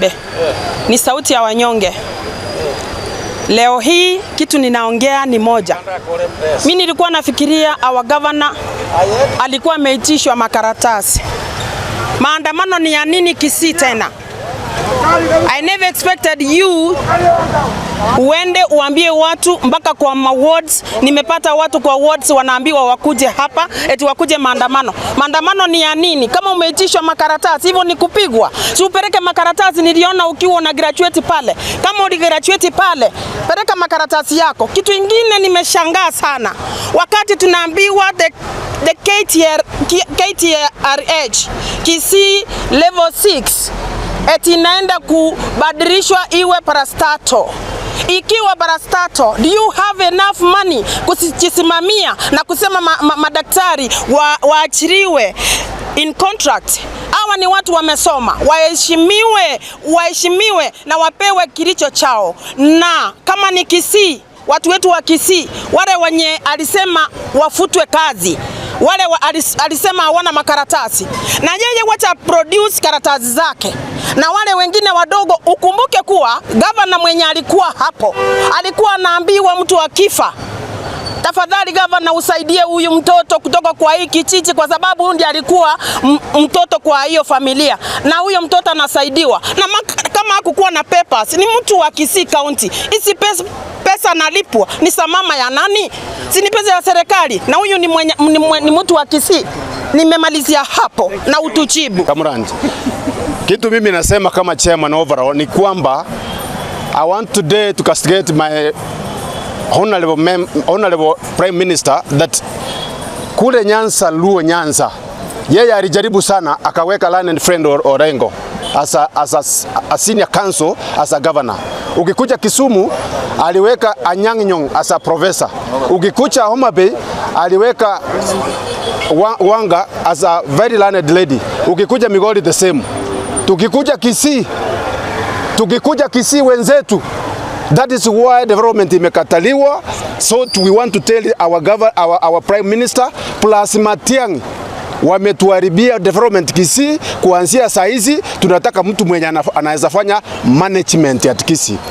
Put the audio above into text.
Be. Ni sauti ya wanyonge. Leo hii kitu ninaongea ni moja. Mi nilikuwa nafikiria our governor alikuwa ameitishwa makaratasi. Maandamano ni ya nini Kisii tena? I never expected you uende uambie watu mpaka kwa ma wards. Nimepata watu kwa wards wanaambiwa wakuje hapa eti wakuje maandamano. Maandamano ni ya nini? Kama umeitishwa makaratasi hivyo ni kupigwa, si upeleke makaratasi. Niliona ukiwa una graduate pale, kama uli graduate pale, peleka makaratasi yako. Kitu ingine nimeshangaa sana wakati tunaambiwa the KTR, KTRH Kisii level 6 eti inaenda kubadilishwa iwe parastatal. Ikiwa parastatal, do you have enough money kujisimamia na kusema madaktari waachiriwe in contract? Hawa ni watu wamesoma, waheshimiwe, waheshimiwe na wapewe kilicho chao, na kama ni Kisii, watu wetu wa Kisii wale wenye alisema wafutwe kazi wale alisema hawana makaratasi, na yeye wacha produce karatasi zake, na wale wengine wadogo. Ukumbuke kuwa gavana mwenye alikuwa hapo alikuwa anaambiwa mtu akifa, "Tafadhali gavana, usaidie huyu mtoto kutoka kwa hii kijiji, kwa sababu huyu ndiye alikuwa mtoto kwa hiyo familia, na huyo mtoto anasaidiwa na kama hakukuwa na papers, ni mtu wa Kisii County. Hizi pesa analipwa ni samama ya nani? Si ni pesa ya serikali? Na huyu ni mtu wa Kisii. Nimemalizia hapo na utujibu. Kamranji. Kitu mimi nasema kama chairman overall ni kwamba I want today to castigate my honorable prime minister that kule Nyanza, Luo Nyanza, yeye alijaribu sana akaweka learned friend Orengo as a senior counsel, as a governor. Ukikuja Kisumu aliweka Anyang' Nyong'o as a professor. Ukikuja Homa Bay aliweka Wanga as a very learned lady. Ukikuja Migori the same. Tukikuja Kisii wenzetu, that is why development imekataliwa. So we want to tell our prime minister plus Matiang'i wametuharibia development Kisii. Kuanzia saa hizi tunataka mtu mwenye anaweza fanya management at Kisii.